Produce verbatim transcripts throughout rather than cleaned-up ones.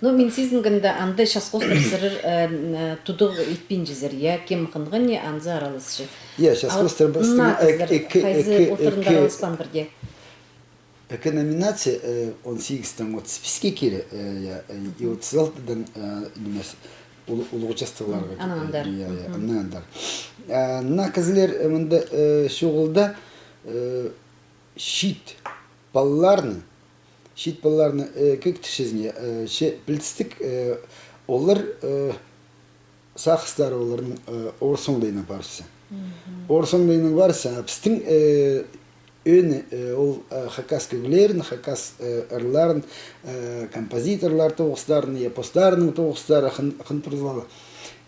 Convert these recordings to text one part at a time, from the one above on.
Ну, мин сизінгенде, анда час хоостыра сірер, э, м, э, тудығ итпинчезер, я, кем хынған, я, анзы араласча. Я, час хоостыра пістің ӧк-, ӧк-, хайзы ӧк-, оттарында ӧк-, араласпаан пірдее. Ӧк номинация, э, он сигістең отыс писке кире, э, я, э, и отыс алтыдаң, э, нимес, улу-, улуғ частығларға. Анаң андар. Я, я, анаң андар. Э, на кізілер, э, мында, э, чоғыл даа, э, чиит палаларны, чиит палаларны, э, кӧк тіпчезің, э, че пілдістіг, э, олар, э, сағыстары оларның, э, орыс оңдайынаң парча. Орыс оңдайынаң парча, а пістің, э, ӧӧні, э, ол, э, хакас кӧглерін, хакас, э, ырларын, э, композиторлар тоғыстарын, я, постарының тоғыстары хын, хын турзалар.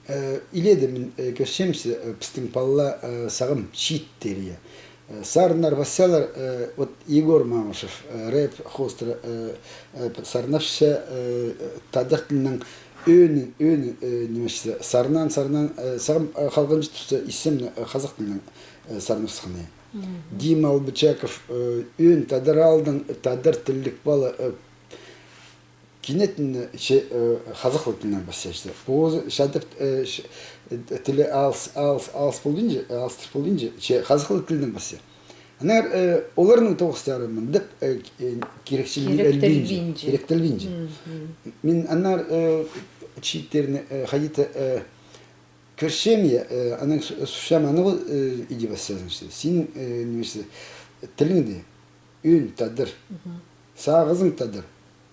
Э, иледе мин, э, кӧрчем че, э, пістің палалар, э, сағам чииттер, я. Э, сарыннар пасчалар, э, вот Егор Мамышев, э, рэп хоостыра, э, э, п-, сарнапча, э, тадар тілінең ӧӧні, ӧӧні, э, нимес, сарнаан, сарнаан, э, сағам, э, халғанҷы туста исчем, э, хазах тілінең, э, сарнап сыххан. Дима Албычаков, э, ӧӧн тадар аалдаң, тадар тілліг пала, э, кинетін, че, э, хазахлығ тілінең пасча. Позы чадап, э, ч-, э, тілі алыс, алыс, алыс полбинча, э, алыстыр полбинча, че хазахлығ тілінең пасча. Аннаңар, э, оларның тоғыстары мындағ, э, к-, э, киректелбинче. Киректелбинче. Мин аннаңар, э, чииттерні, э, хайди-да, э, кӧрчем, я, э, анаң су-, сурчам, аны ол, э, иди пасчазың, че. Син, э, нимес, тіліңде ӧӧн тадар. Сағызың тадар.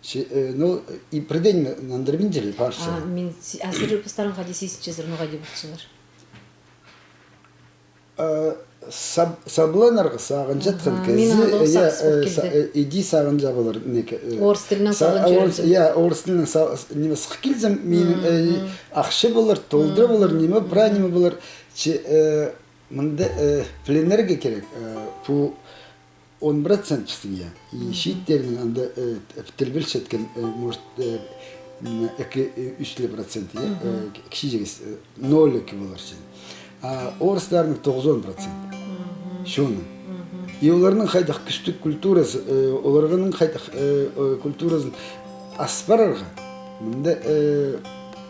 Че, э, ну, и пірдеңе нандырбинча ли, парча. А, мин си-, а сірер постарың хайди сизінчезер, ну, хайди полчалар? Э, саб-, сабланарға сағынчатхан кізі, я, э, са-, э, иди сағынча полар, неке, э, орыс тілінең са-, сағынча орыс, я, орыс тілінең са-, с-, ниме сых килзем, минің, э, ахча полар, толдыра полар, ниме, прай ниме полар. Че, э, мында, э, пілінерге кирек, э, пу он процент пістің, я. И чииттернің анда, э, тіл пілчеткен, э, может, э, м, ікі, э, ӱс ле процент, я, э, к-, кічіҷек ес, э, ноль ікі полар чізе. А орыстарның тоғызон процент. Чоны. И оларның хайдағ кӱстіг культуразы, э, оларның хайдағ, э, э, культуразын ас парарға. Мында, э,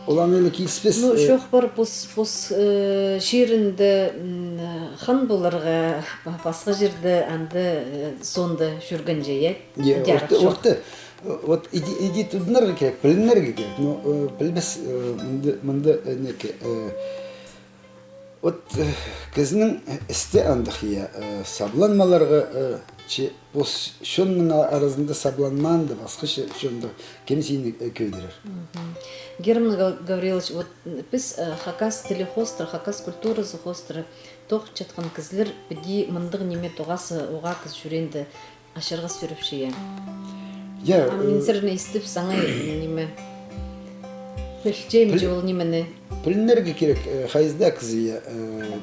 олаңай ла киліспес. Ну, э, чох пар пос, пос, э, чирінде, м, э, хан поларға, па-, пасха чирде анда, э, соонда чӧргенҷе, я? Я, орта, орта. Э, вот иди, иди тудынарға кирек, пілінерге кирек. Но, э, пілбес, э, мында, мында, э, неке, э, вот, э, кізінің, э, істі андағ, я, э, сабланмаларға, э, че пос чонның а-, аразында сабланмаанда, пасха че-, чонда кем сині, э, кӧдірер? Герман Гав-, Гаврилович, вот, м, піс, э, хакас тілі хоостыра, хакас культуразы хоостыра тоғынчатхан кізілер піди мындағ ниме тоғазы, уғаа кізі чӱреенде ачырғас ӧріпче, я. Я, а мин, э, сірерні истіп, саңай ниме. Пілчем, піл-, че ол нимені. Пілінерге кирек, э, хайзы даа кізі, я, э,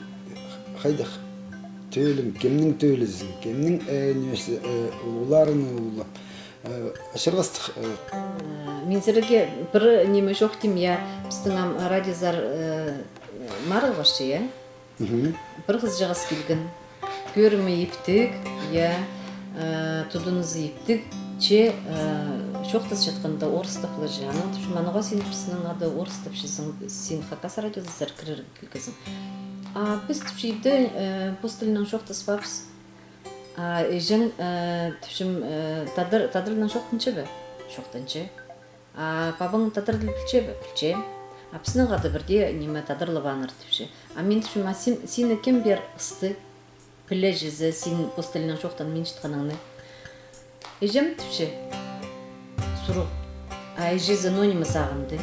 хайдағ тӧлің, кемнің тӧлізің, кемнің, э, нимезі, э, улуғларының улуғ. Э, ачырғастығ, э. Э, мин сірерге пір ниме чоохтим, я, пістің ам радиозар, э, марығ парча, я? Пір хызыҷағас килген. Кӧрімі иптіг, я, э, тудынызы иптіг, че, э, чоохтасчатханда орыстап ла чи. Анаң тіпчем, а ноға син піснең ады орыстапчазың, син хакас радиозар кірерге килгезің. А піс, тіпче, ибде, э, пос тілінең чоохтаспаабыс. А іҷең, э, тіпчем, э, тадар, тадар тілінең чоохтанча ба? Чоохтанча. А пабаң тадар тіл пілче бе? Пілче. А піснең хада пірдее ниме тадарлабааннар, тіпче. А мин тіпчем, а син, сині кем пеер ысты, піле чізе, син пос тілінең чоохтанминчатханыңны? Іҷем, тіпче. Сурығ. А іҷезі ноо ниме сағынды?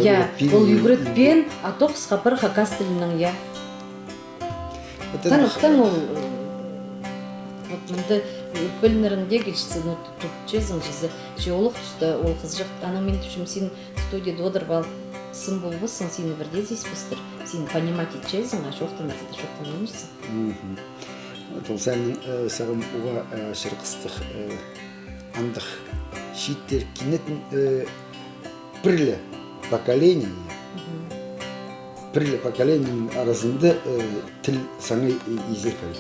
Я, ол ӱгретпеен, а тоғыс хабар хакас тілінең, я. Таң, таң ол, э, вот мында ӧкпелінерің дее килчетсе, ну, ту-, тутчазың чізе, че олох туста ол хызыҷах, анаң мин тіпчем, син студияда одырып ал, сын полбассың, сині пірдее сиспестер, син понимать итчезің, а чоохтанарға даа чоохтанминчазың. Мгм. Вот ол сенің, э, сағам уғаа, э, чарғыстығ, э, андағ чииттер кинетін, э, пір ле поколение, пір ле поколениенің аразында, э, тіл саңай, э, изер парир.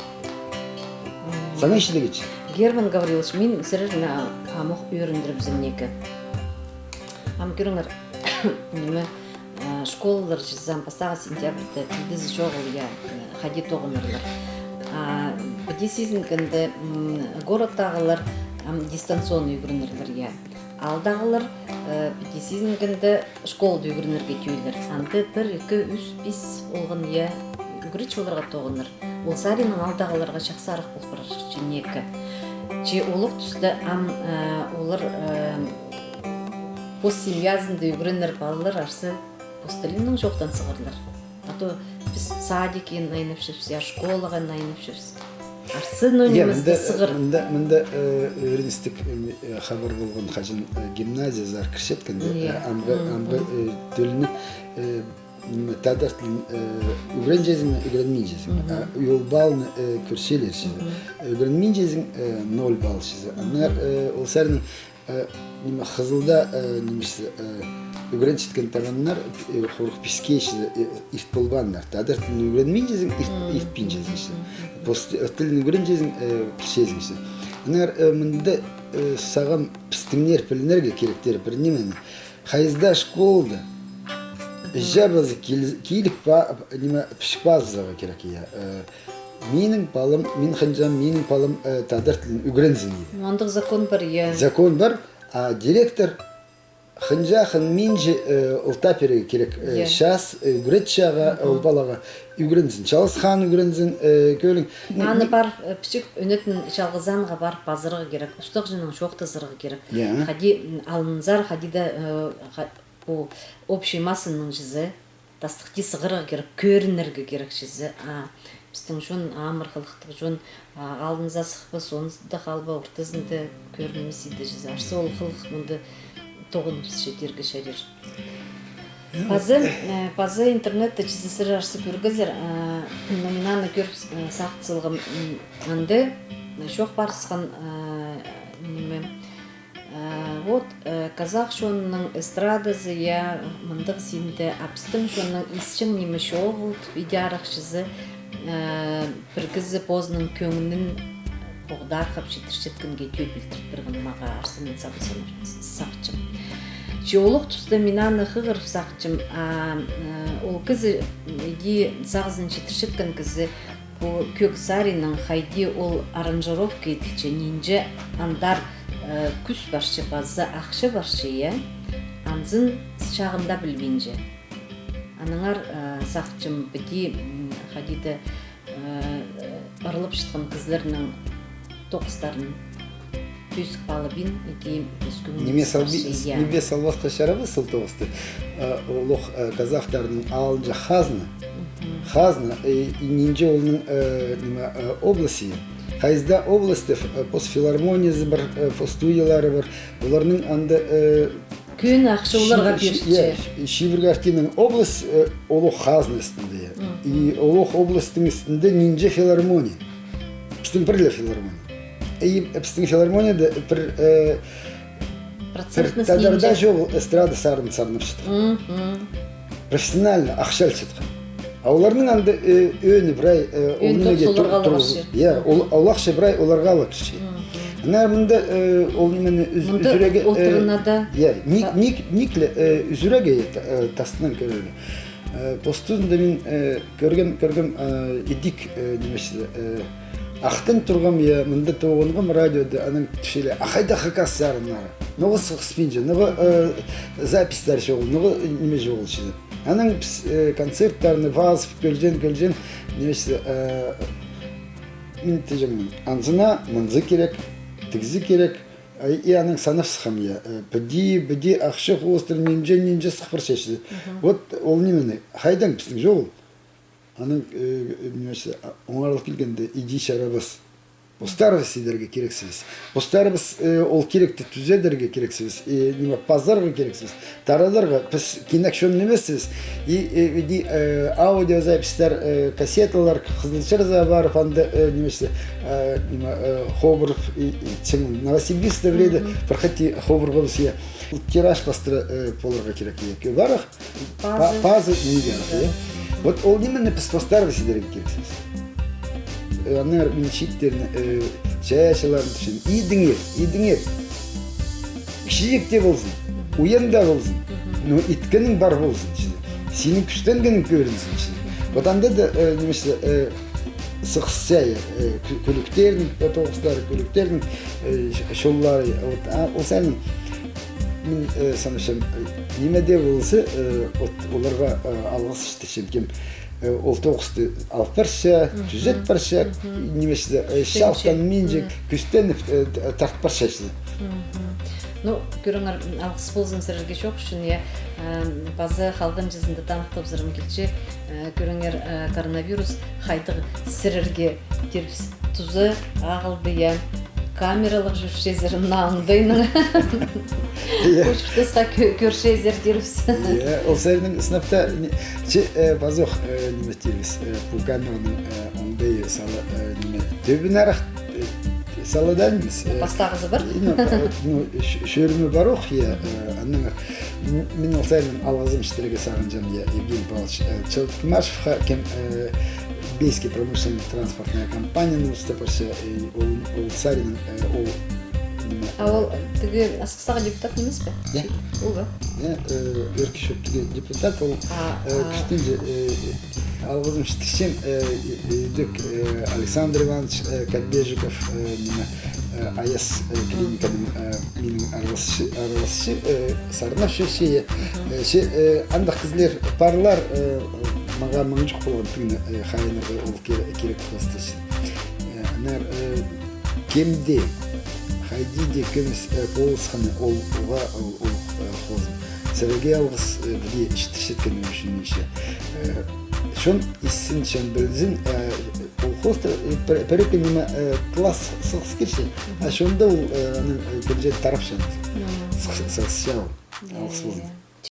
Саңай чіли килче. Герман Гаврилович, мин сірерні а-, амох ӧріндірібізем неке. Ам кӧріңер, ниме, э, школалар чізе ам пастағы сентябрьда, пілдізі чоғыл, я, э, хайди тоғынарлар. А піди сизінгенде, м, городтағылар ам дистанционно ӱгренерлер, я. Аалдағылар, э, піди сизінгенде школада ӱгренерге тӧӧйлер. Анда пір, ікі, ӱс, пис олған, я, ӱгретчі оларға тоғынар. Ол саринаң аалдағыларға чахсырах пол парар, че ниме. Че олох туста ам, э, олар, э, пос семьязында ӱгренер палалар арса пос тілінең чоохтан сығарлар. А то піс садикке найынапчабыс, я школаға найынапчабыс. Арса, ну, я, нимес мында, сығар. Мында, мында, э, ӧріністіг, э, хабар полған, хаҷан, э, гимназиязар кірчеткенде, я, э, амғы, мгм, амғы, э, тӧлні, э, ниме, тадар тілін, э, ӱгренчезің, ӱгренминчезің. Мгм. А ол баллны, э, кӧрчелер чізе. Мгм. Ӱгренминчезің, э, ноль балл чізе. Мгм. Аннаңар, э, ол саринаң, э, ниме, Хызылда, э, нимес, э, ӱгренчеткен табаннар, э, хурых піске чізе, э, ирт полбааннар. Тадар тілін ӱгренминчезің, ирт, мгм, иртпинчезің чізе. Мгм. Пос тілін ӱгренчезің, э, пілчезің чізе. Аннаңар, э, мында, э, сағам пістіңнер пілінерге киректер пір нимені. Хайзы даа школада іҷе пазы кил-, киліп па-, ниме, пічік пазарға кирек, я. Э, минің палам, мин хынчам, минің палам, э, тадар тілін ӱгрензін, я. Андағ закон пар, я. Закон пар, а директор хынча, хынминча, э, ылтап пирерге кирек, э, я, час, э, ӱгретчі ағаа, мгм, ол палаға. Ӱгрензін, чалғысхан ӱгрензін, э, кӧлің. Аны пар, э, пічік ӱнетін чалғызанға пар пазарға кирек, устағҷынаң чоохтазарға кирек. Я. Хайди, м, алынзар, хайди даа, э, ха-, пу общий массаның чізе, тастыхти сығарға кирек, кӧрінерге кирек чізе. А пістің чон, амыр хылыхтығ чон, а, алнынзар сыхпа, соонда халба, ортызында кӧрінмес иді чізе. Арса ол хылых мында тоғыныбысча тирге чарир. Пазы, э, пазы интернетте чізе сірер арса кӧргезер, э, ну, мин аны кӧріп, э, сағыт салғам, м, анда, э, чоох парысхан, э, ниме, э, вот, э, казах чонның эстрадазы, я, мындағ синде, а пістің чонның исчең ниме чоғыл тіп, иди арах чізе, э, пір кізі позының кӧңнін поғдархап читірчеткенге тӧӧй пілдіріп пирген мағаа, арса мин сағын сағынчам. Че олох туста мин аны хығырып сағынчам, а, э, ол кізі, иди сағызын читірчеткен кізі, пу кӧг саринаң хайди ол аранжировка иділче, нинҷе андар, э, кӱс парча паза ахча парча, я, анзын чағында пілбинче. Аннаңар, э, сағынчам, піди, м, хайди даа, э, ырылапчатхан кізілернің тоғыстарын тӧзіп алыбин, іди, ӱскӱн. Ниме салбин, я, ниме салбасха чарабас ол тоғысты. Э, олох, э, казахтарның алынҷа хазна. Мгм. Хазна, э, и нинҷе олның, э, ниме, э, области. Хайзы даа области, э, пос филармониязы пар, э, пос студиялары пар. Оларның анда, э, кӧні ахча оларға пирче. Я, чибіргі артинаның область, э, олох хазна істінде, я. Мгм. И олох областьтың істінде нинҷе филармония. Пістің пір ле филармония. И пістің филармонияда пір, э, пір тадарда чоғыл эстрада сарын сарнапчатхан. Мгм. Профессионально, ахча алчатхан. А оларның анда, э, ӧӧні прай, э, ол нимеге тур-, турғызы. Я, ол, ол ахча прай оларға ла кірче. Мгм. Ана мында, э, ол нимені ӱз-, ӱзӱрерге, э, я, ник, ник, никле, э, ӱзӱрерге, э, та-, э, тастынаң кӧрерге. Э, пос тузында мин, э, кӧргем, кӧргем, э, идӧк, э, нимес, э, ахтан турғам, я, мында тоғынғам радиода, анаң тіпчелер, а хайда хакас сарыннары? Ноға сығыспинча, ноға, э, записьтер чоғыл, ноға, э, ниме чоғыл чізе. Анаң піс, э, концерттарны пазып, кӧрҷең, кӧрҷең, нимес, э, мин тіҷең, анзына мынзы кирек, тігзі кирек, э, и анаң санап сыххам, я, э, піди, піди ахча хоостыра нинҷе, нинҷе сых парча чізе. Мгм. Вот ол нимені, хайдаң пістің чоғыл. Анаң, э, э, нимес, а, оңарылып килгенде, иди чарабас. Постарыбыс идерге кирексібіс. Постарыбыс, э, ол киректі тӱзедерге кирексібіс. Э, ниме, пазарға кирексібіс. Тарадарға, піс кинек чон нимессібіс. И, э, иди, э, аудиозаписьтер, э, кассеталар, Хызылчарзар парып, анда, э, нимес, э, ниме, э, хобырып, и, и, чың, Новосибирскте вреде, мгм, пір хати хобырғабыс, я. Тираж пастыра, э, поларға кирек, я. Кӧп арах. Па-, пазы. Пазы ниме, я. Вот ол нимені піс постарыбыс идерге кирексібіс. Э, аннаңар мин чииттерні, э, чайаачыларны тіпчем. Идіңер, идіңер. Кічіҷек тее ползын. Уян даа ползын. Ну, иткенің пар ползын, чи. Синің кӱстенгенің кӧрінзін, чи. Вот анда даа, э, нимес, э, сығысча, э, кӱ-, кӱлӱктернің, э, тоғыстары, кӱлӱктернің, э, ч-, чоллары. Вот, а, ол саринаң мин, э, санапчам, э, ниме дее полза, э, вот, оларға, э, алғыс читірчем, кем, э, ол тоғысты алып парча, тӱзеп парча, нимес, э, чалтанминча, кӱстеніп, э, т-, тартып парча, чи. Ну, кӧріңер, алғыс ползын сірерге чоохтаҷаң, я, э, паза халғанҷызында таныхтабызарым килче, э, кӧріңер, э, коронавирус хайдағ сірерге тирбіс туза ағылды, я. Камералығ чӧрчезер, мына оңдайнаң. Учуртасха кӧ-, кӧрчезер тирбіс. Я, ол саринаң сынап та, че, э, пазох, э, ниме тирбіс, э, пу камераның, э, оңдайы сала, э, ниме, тӧбінерек, э, сала даа нимес, э, пастағызы пар. Ну, па-, ну, ч-, чӧрімі пар ох, я, э, анаң М-, мин ол саринаң алғызым читірерге сағынчам, я, Евгений Павлович, э, Челтыгмашевха, кем, э, Бейский промышленный транспортная компанияны устап парча, э, ол, ол саринаң, э, ол, ниме, а ол тігі Асхыстағы депутат нимес пе? Я. Ол ба? Я, э, Ӧӧркі Чӧптегі депутат, ол, а, э, а, кӱстенҷең, э, алғызым читірчем, э, э, ідӧк, э, Александр Иванович, э, Кобежиков, э, ниме, э, Аяс, э, клиниканың, э, минің араласчы, араласчы, э, сарнапчы, э, че, э, андағ кізілер парлар, э, мағаа маңнанҷых полған тың на, э, хайынарға ол кире-, кирек хостас. Э, аннаңар, э, кемде, хайди даа кӧмес, э, полысханы ол, уғаа ол, ол, э, хозым. Сірерге алғыс, э, пірее читірчеткенің ӱчӱн, че. Э, чон исче, чон пілҷе, э, ол хоста, э, пір-, пір-ікі ниме, э, класс сығыс кирче, а чонда ол, э, аның, э, кӧрҷең тарапчаң. Сығыс-, сығысча ол. Алғыс ползын.